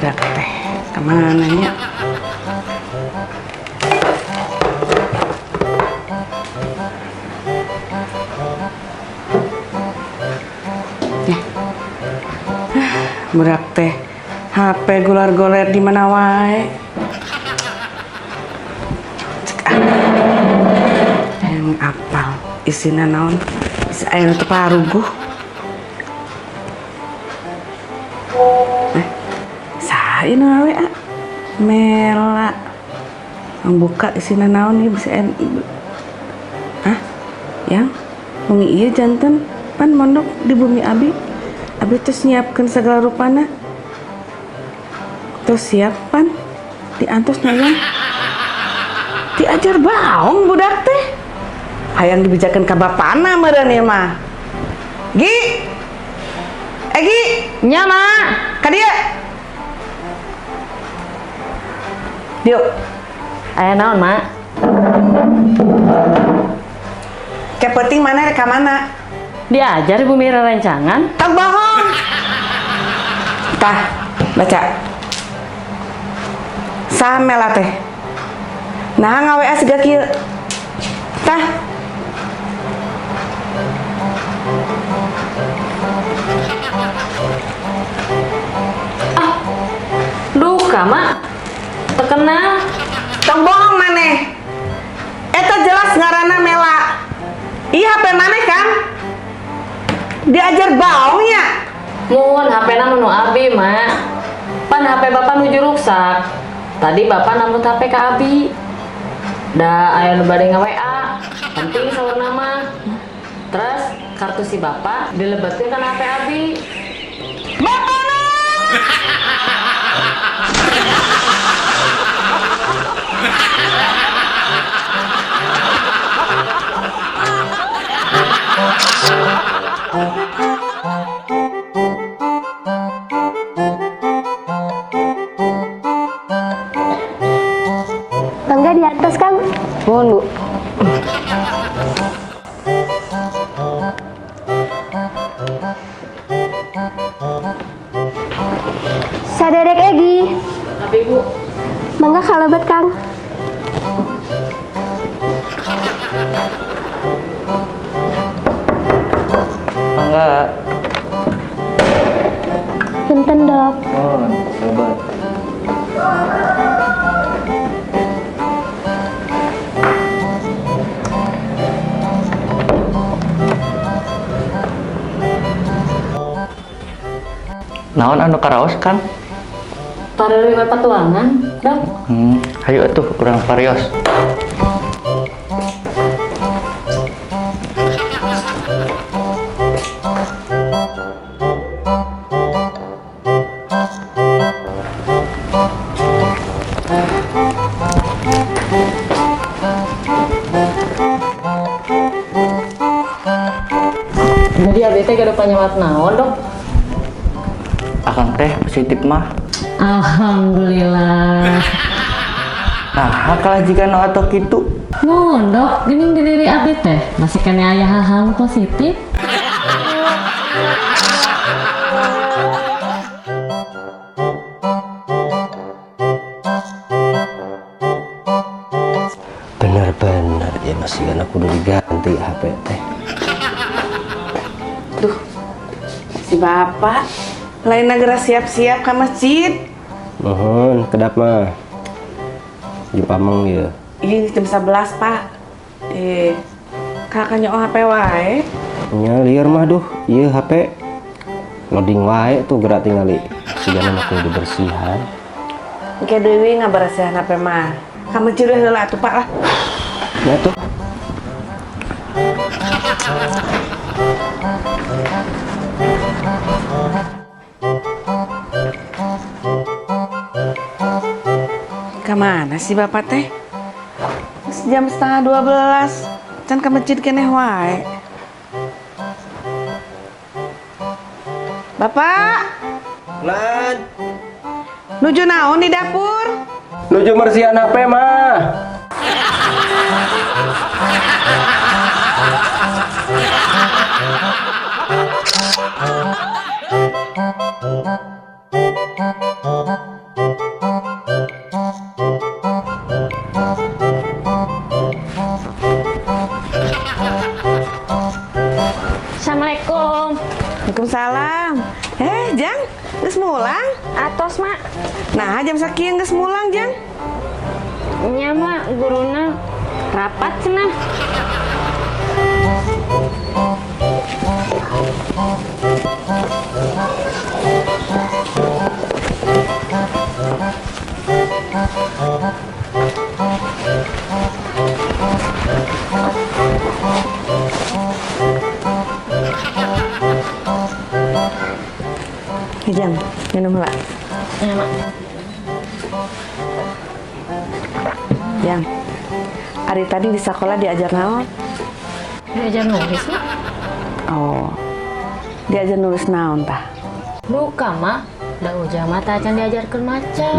Budak teh kemana nya? Ya. Budak teh HP gular goler di mana wae. Cek ah. Yang apal isina naon? Isi aya nu teu paruguh. Eh, saha ieu nu WA? Mela. Buka isina naon ieu bisa. Hah? Yang wengi ieu janten pan mondok di bumi abi. Abi terus nyiapkeun segala rupana. Terus siap pan diantos nya, Yang. Diajar baong budak teh. Hayang dibejakeun ka bapana meureun ieu mah. Gi. Eh, Gi. Nya, Mak. Ka dieu. Diuk. Aya naon, Mak? Ke peuting mana rek ka mana? Diajar Ibu Mira rencangan. Tong bohong. Tah, baca. Saha Mela teh? Nah, nga-WA siga kieu. Tah. Ah. Duka, Mak. Teu kenal. Tong bohong maneh. Eta jelas ngaranna Mela. Iya, HP maneh kan? Diajar baongnya. Mun HP-na nu abi, Mak. Pan HP Bapak nuju ruksak. Tadi Bapak nambut HP ka abi. Da aya nu bade nge-WA. Penting saurna mah. Terus kartu si Bapak dilebetkeun kana HP abi. Bapana! Mangga di atas, Kang. Mohon, Bu. Saderek Egi. Tapi, Bu. Mangga kalebet, Kang. Mangga. Punten, Dok. Oh, hebat. Naon anu karaos, Kang? Pareureun we patuangan, Dok. Hayu atuh urang parios. Jadi abi teh gaduh panyawat naon, Dok? Akang teh positif mah. Alhamdulillah. Nah, kalah jika nu atau kitu. Nuhun, Dok, geuning di diri abi teh masih keneh aya hal-hal nu positif. Bener-bener ya, masih kan aku udah diganti HP teh. Duh, si bapak lain negara siap-siap ke masjid. Mohon kedap mah. Di pameng ya. Ini jam 11, Pak. Eh, kakaknya oh HP wae. Nya lieur mah duh, ieu HP loading wae tuh gerak tingali. Sigana mah kudu dibersihan. Engke deui ngabersihan HP mah. Ka masjid we heula atuh, Pak lah. Ya tuh. Kemana sih bapak teh? Jam 11.30, can ke masjid keneh wae. Bapak, Lan, nuju naon di dapur? Nuju mersihan HP mah. Jang, geus mulang? Atos, Mak. Nah, jam sakieu geus mulang, Jang. Nya, Mak, guruna rapat cenah. Jang, minum heula. Nya, Mak. Jang. Ari tadi di sekolah diajar naon? Diajar nulis, Mak. Oh. Diajar nulis naon tah? Duka, Mak. Da Ujang mah tacan diajarkeun maca.